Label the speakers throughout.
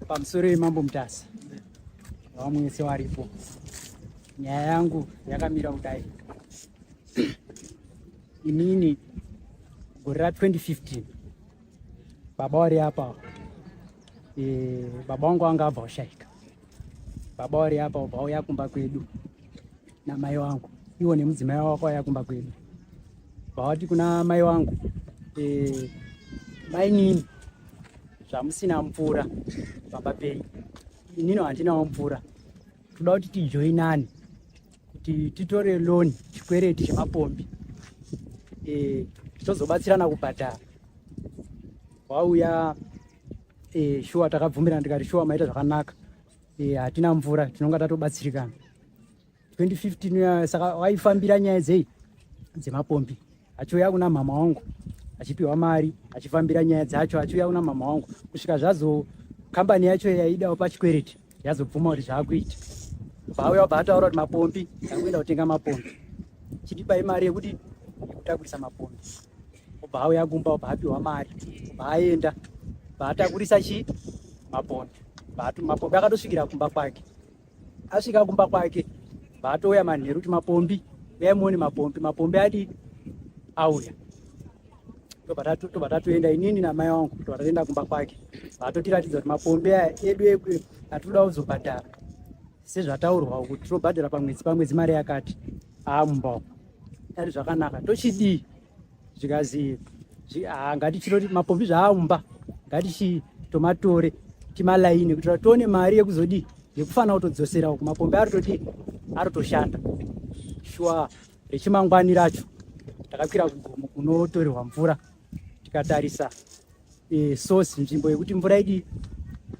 Speaker 1: Pamusoro yemambo Mutasa, vamwe vese varipo, nyaya yangu yakamira kudai. Inini gore ra 2015 baba wari apa e, baba wangu anga abva kushaika. Baba wari apa ubva uya kumba kwedu namai wangu, iwo nemudzimai wako wauya kumba kwedu, vawati kuna mai wangu e, mainini zvamusina mvura pamba penyu, inini handinawo mvura, toda kuti tijoinane kuti titore loan chikwereti chemapombi e, tozobatsirana kubhadhara. Wauya e, shuwa takabvumirana, tikati shuwa maita zvakanaka e, hatina mvura tinonga tatobatsirikana 2015 saka waifambira nyaya dzei dzemapombi achiuya kuna mama wangu achipiwa mari achifambira nyaya dzacho achiuya kuna mama wangu kusvika zvazo kambani yacho yaidawo pachikwereti yazobvuma kuti zvaakuita bva auya bva ataura kuti mapombi ndakuenda kutenga mapombi chidipai mari yekuti yekutakurisa mapombi obva auya kumba obva apiwa mari obva aenda bva atakurisa chi mapombi mapombi akatosvikira kumba kwake asvika kumba kwake bva atouya manheru kuti mapombi uyai muone mapombi mapombi adi auya tobva tatoenda inini namai wangu tobva tatoenda kumba kwake vatotiratidza kuti mapombi aya edu atinoda kuzobhadhara sezvataurwa kuti tinobhadhara pamwedzi pamwedzi mari yakati aamumba umu tati zvakanaka tochidii zvikazi ngatichiroti mapombi zvaaumba ngatichitomatore timalaini kuitira tione mari yekuzodii yekufanira kutodzosera uku mapombi aritodii aritoshanda shuwa rechimangwani racho takakwira kugomo kunotorerwa mvura tikatarisa e, source nzvimbo yekuti mvura idi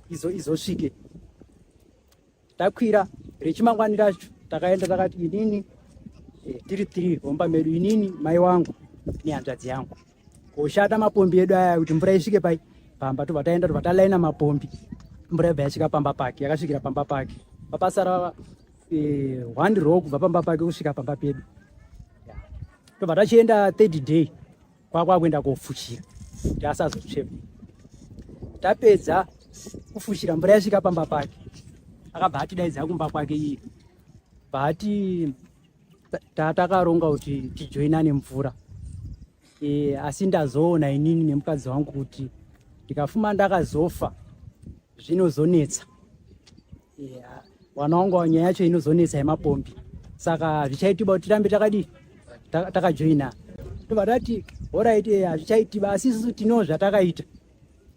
Speaker 1: izosvike takwira rechimangwani racho takaenda takati inini e, tiri tiri homba medu inini mai wangu nehanzvadzi yangu koshata mapombi edu aya kuti mvura isvike pai pamba tobva taenda tobva talaina mapombi mvura yobva yasvika pamba pake yakasvikira pamba pake papasara e, one row kubva pamba pake kusvika pamba pedu tobva tachienda third day kwakwakuenda kofushira kuti asazotsvepo tapedza kufushira mvura yasvika pamba pake akabva atidaidza kumba kwake iye bvaati takaronga kuti tijoinane mvura e, asi ndazoona inini nemukadzi wangu kuti ndikafuma ndakazofa zvinozonetsa yeah. Wana wangu nyaya yacho inozonetsa yemapombi saka hazvichaitiba kuti tirambe takadii takajoina tobva tati horaiti eh, hazvichaitiba asi isusu tino zvatakaita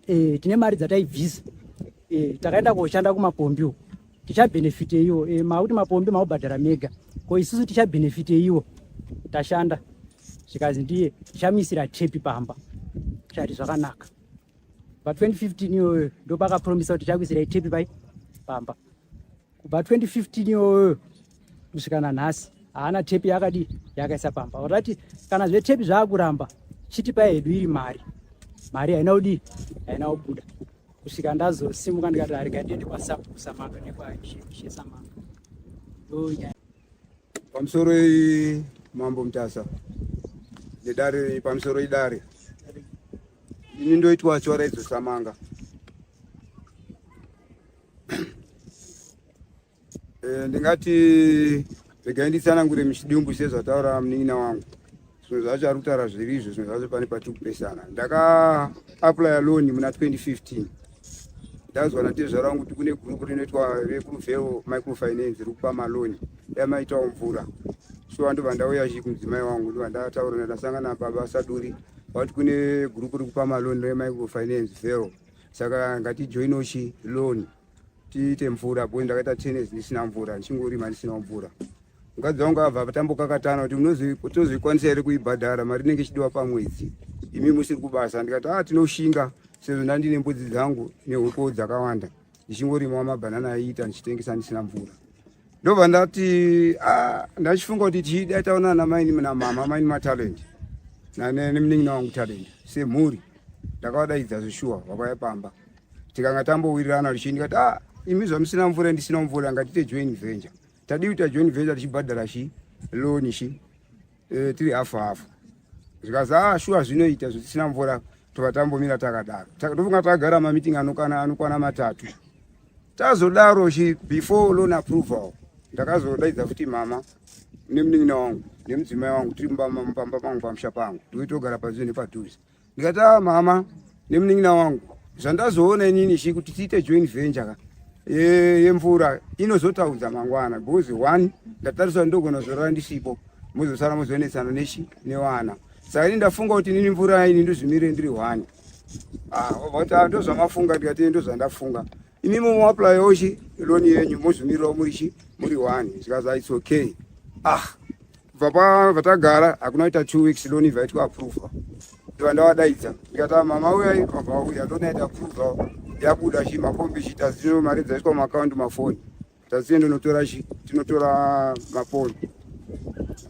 Speaker 1: e, tine mari dzataibvisa e, takaenda koshanda kumapombi uko tichabhenefite iwo e, makuti mapombi maubhadhara mega ko isusu tichabhenefite iwo tashanda zvikazi ndiye tichamisira tepi pamba chati zvakanaka pa 2015 iyoyo ndopakapromisa kuti tichakuisirai tepi pai pamba kubva 2015 iyoyo kusvika nanhasi haana tepi yakadii yakaisa pamba watati kana zvetepi zvaakuramba chitipai hedu iri mari mari haina kudii haina kubuda kusvika ndazosimuka ndikati arega ndiende kwasabhuku Samanga nekwaishe Samanga ndonyaya
Speaker 2: pamusoro iyi mambo Mutasa nedare pamusoro idare ini ndoitwa Chiwaraidzo Samanga e, ndingati regai nditsanangure muchidimbu sezvataura munin'ina wangu zvimwe zvacho ari kutaura zviri izvo zvimwe zvacho pane patiri kupesana ndakaapplya loan muna 2015 ndazwa natezvara wangu kuti kune gurupu rinoitwa rekuruvheo microfinance riri kupa maloni dai maitawo mvura shuwa ndobva ndauya chi kumudzimai wangu ndobva ndataura ndasangana nababa Saduri vati kune gurupu riri kupa maloni remicrofinance vero saka ngatijoinochi loan tiite mvura because ndakaita 10 years ndisina mvura ndichingorima ndisina mvura mukadzi wangu abva tambokakatana kuti tozvikwanisa here kuibhadhara mari inenge ichidiwa pamwedzi imi musiri kubasa ndikati a ah, tinoshinga sezvo ndandine mbudzi dzangu nehuku dzakawanda ndichingorimawo mabhanana aiita ndichitengesa ndisina mvura ndobva ndati ah, ndachifunga kuti tichida taonana namaini namama maini matalent nemunin'ina wangu Talent semhuri ndakavadaidza zveshuwa vakauya pamba tikanga tambowirirana tichii ndikati ah, imi zvamusina mvura ndisina mvura ngatite joint venture tadii kuita joint venture tichibhadhara chi loan chi e, tiri hafu hafu zvikazi ah shuwa zvinoita zvitisina mvura Tobva tambomira takadaro. Ndofunga tagara mameeting anokwana anokwana matatu. Tazodaro chi before loan approval ndakazodaidza futi mama nemunin'ina wangu nemudzimai wangu tiri mumba pangu pamusha pangu ndikuitogara padhuze nepadhuze. Ndikati ah mama nemunin'ina wangu zvandazoona inini chi kuti tiite joint venture ka yemvura inozotaudza mangwana because one ndatarisa ndogona zorara ndisipo mozosara mozonetsana nechi nevana. Saka ini ndafunga kuti inini mvura ini ndozvimire ndiri one. Ah, vati ah, ndozvamafunga ndikati ndozvandafunga. Imi muapply chi loan yenyu mozvimirirawo muri chi muri one. Zvikanzi it's okay. Ah, kubva patagara hakuna kuita 2 weeks loan ibva yaitwa approval. Ndobva ndavadaidza ndikati ah, mama uyai, vabva vauya loan yaita approval yabuda chi mapombi chi tazino mari dzaiswa muakaunti mafoni taziye ndinotora chi tinotora mapombi.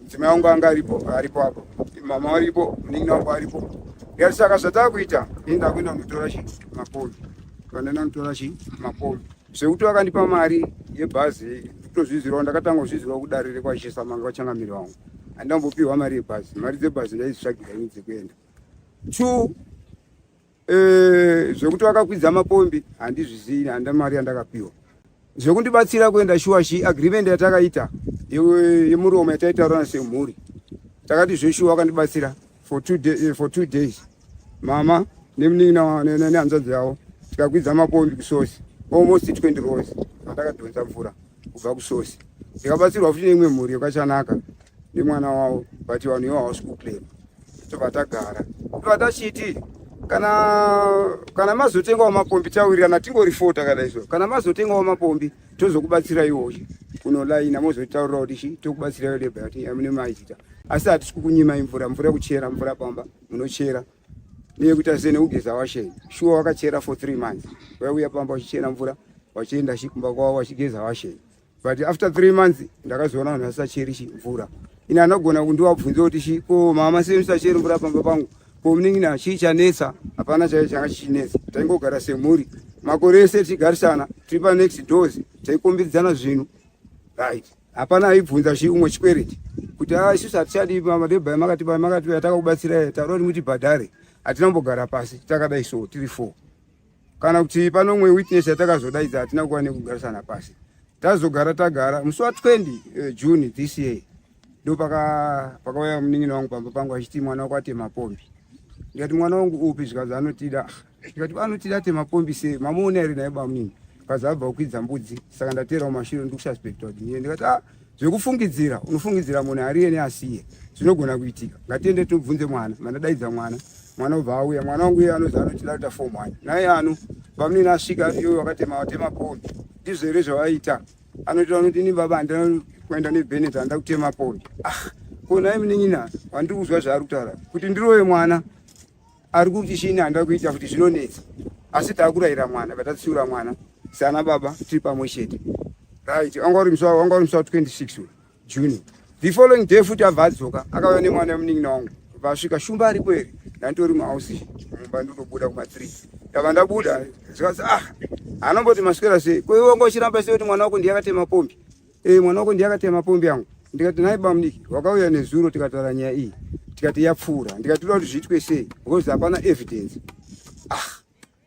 Speaker 2: Mudzimai wangu anga aripo aripo apo mama aripo munin'ina wangu aripo. Ndikati saka zvatakuita ini ndakuenda kunotora chi mapombi. Kandaenda kunotora chi mapombi zvekuti vakandipa mari yebhazi kutozvizirawo ndakatanga kuzvizirawo kudare rekwachisamanga vachangamiri vangu handambopiwa mari yebhazi. Mari dzebhazi ndaizvitsvagira ini dzekuenda. Two, zvekuti vakakwidza mapombi handizvizii, handina mari yandakapiwa. Zvekundibatsira kuenda shuwa chi agreement yatakaita yemuromo yataitaurana semhuri takati zveshuwa vakandibatsira for 2 days mama nemunin'ina nehanzvadzi yavo tikakwidza mapombi kusosi almost 20 rows vandakadhonza mvura kubva kusosi. Ndikabatsirwa futi neimwe mhuri yekachanaka nemwana wavo but vanhu ivo havasi kuclaim. Tobva tagara tobva tachiti kana mazotengawo mapombi taurirana tingori four takadai so kana mazotengawo mapombi tozokubatsira iwochi kunolaina mozotaurira kuti chi tokubatsira labour yati mune maita asi hatisi kukunyimai mvura mvura kuchera mvura pamba munochera neyekuita sei nekugeza washeni. Shuwa wakachera for 3 months waiuya pamba wachichera mvura wachienda kumba kwavo wachigeza washeni but after 3 months ndakazoona vanhu vasacheri chi mvura. Ini anogona kundiwabvunza kuti chi ko mama sei musacheri mvura pamba pangu ko munin'ina chii chanetsa? Hapana chaicho changa chichinetsa. Taingogara semhuri makore ese tichigarisana tiri panext doors taikombidzana zvinhu, right? Hapana aibvunza chi umwe chikwereti kuti a isusu hatichadi madebha makatiba makati yatakakubatsirai taura kuti mutibhadhare. Hatina kumbogara pasi takadai so tiri four kana kuti pano umwe witness yatakazodaidza. Hatina kuva nekugarisana pasi. Tazogara tagara musi wa20 June this year ndo pakauya munin'ina wangu pamba pangu achiti mwana wako atema pombi. Ndikati mwana wangu upi? Zvikanzi anotida. Ndikati anotida atema pombi sei? Mamuona here naye bamunini? Kazi abva kukwidza mbudzi saka ndatera mumashure ndikususpecta kuti ndiye. Ndikati ah, zvekufungidzira unofungidzira munhu ariye neasiye zvinogona kuitika. Ngatiende tobvunze mwana. Mandadaidza mwana, mwana ubva auya. Mwana wangu iye anozi anotida kuita form one naye ano bamunini asvika iwe wakatema watema pombi ndizvo here zvavaita? Anoita anoti ini baba handina kuenda nebhenet handida kutema pombi. Ah, ko naye munin'ina wandiri kuzwa zvaari kutaura kuti ndirove mwana ari kuti chini handida kuita kuti zvinonetsa asi taakurayira mwana vatatsiura mwana sana baba tiri pamwe chete, right? Wanga uri musi wa26 June. The following day futi abva adzoka akauya nemwana wemunin'ina wangu. Vasvika shumba aripo here? Ndanditori muhausi mumba ndotobuda kuma3 ndabva ndabuda zvikati ah anomboti maswera sei? Ko iwe wanga uchiramba sei kuti mwana wako ndiye akatema pombi? E, mwana wako ndiye akatema pombi yangu. Ndikati nhai bamudiki wakauya nezuro tikataura nyaya iyi tikati yapfuura. Ndikati toda kuti zviitwe sei because hapana evidence. Ah,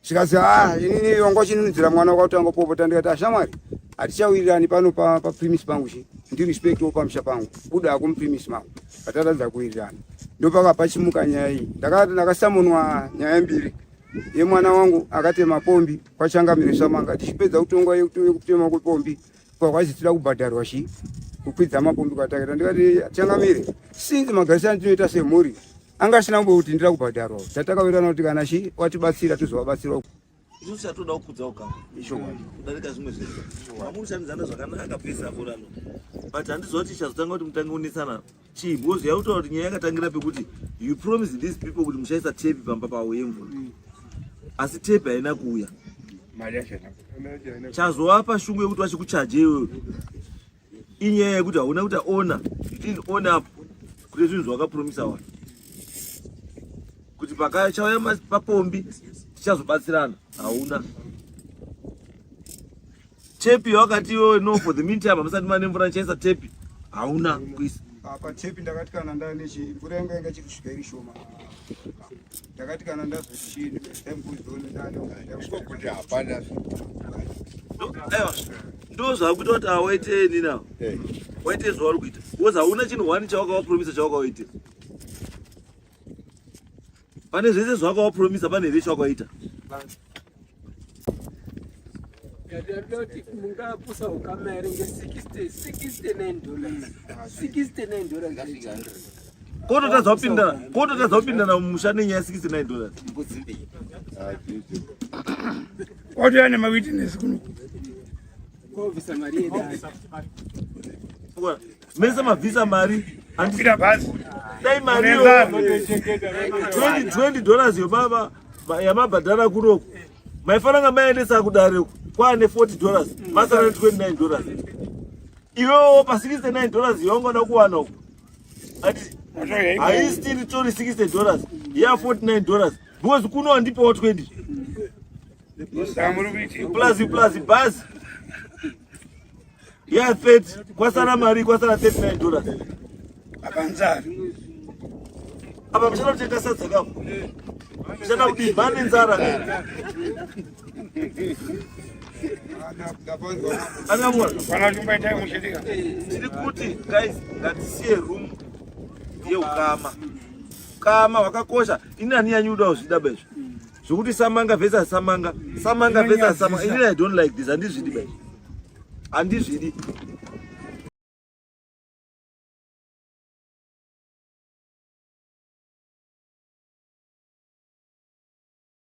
Speaker 2: zvikanzi ah inini wanga uchinunudzira mwana wakatanga popota. Ndikati ashamwari hatichawirirani pano papremise pangu chi ndirespectwo pamusha pangu buda hako mupremise mangu. Pataratidza kuwirirana ndopaka pachimuka nyaya iyi. Ndakasamunwa nyaya mbiri yemwana wangu akatema pombi kwachangamire Samanga. Tichipedza kutongwa yekutema kwepombi kwakwazi tida kubhadharwa chi kukwidza mapombi kwatakaita. Ndikati changamire sinzi magarisano tinoita semhuri anga asina kumbokuti ndira kubhadharwa. Tatakawirirana kuti kana chi watibatsira tozovabatsira.
Speaker 3: Isusu chatoda kukudza ukama kudarika zvimwe zvese. Mamunoshandidzana zvakanaka pese aforano but handiziva kuti chazotanga kuti mutange kunetsana chii because yautaura kuti nyaya yakatangira pekuti you promise these people kuti muchaisa tepi pamba pavo yemvura asi tepi haina kuuya. Chazovapa shungu yekuti vachikuchaje iwewe inyaya yekuti hauna kuti ona you didn't own up kune zvinhu zvawakapromisa vanhu kuti pakachauya papombi tichazobatsirana. Hauna tepi wakati iwewe no for the meantime hamusati mane mvura ndichaisa tepi hauna kuisa.
Speaker 2: Apa tepi ndakati kana ndanechi mvura yanga yanga ichiri kusvika iri shoma. Ndakati kana ndazochini
Speaker 4: kuti hapana.
Speaker 3: Aiwa, ndo zvakuita kuti awaite nina waite zvauri kuita because hauna chinhu one chawakavapromisa chawakawaitira. Pane zvese zvawakavapromisa, pane here chawakaita?
Speaker 5: Ndati mungapusa ukama here nge $69, $69?
Speaker 3: Kototadza kupindana mumusha nenyaya ya $69.
Speaker 6: Watouya nemawitness kuno.
Speaker 5: Kobvisa mari yedare.
Speaker 3: Mese mabvisa mari.
Speaker 6: Kwira bhazi.
Speaker 3: Dai mari yo $20 yobaba yamabhadhara kunoku maifanira nga maendesa kudare kwaane $40, masara $29. Iwewo pa $69 yaungoda kuwana uku ati haisi tori $60 ya $49, because kuno handipewo 20
Speaker 6: Saka muri kuiti
Speaker 3: plus bhazi ya 30, kwasara mari, kwasara $39.
Speaker 6: Apanzara.
Speaker 3: Apa muchada kutenga sadza kapo, muchada kudii? Mane nzara. Angamona.
Speaker 6: Pana chumba mushitika.
Speaker 3: Tiri kuti guys, ngatisiye room yeukama. Ukama hwakakosha. Ini handinyanyuda kuzvida bezvo zvokuti Samanga versus Samanga, Samanga versus Samanga. Inini I don't like this, handizvidi bezvo, handizvidi.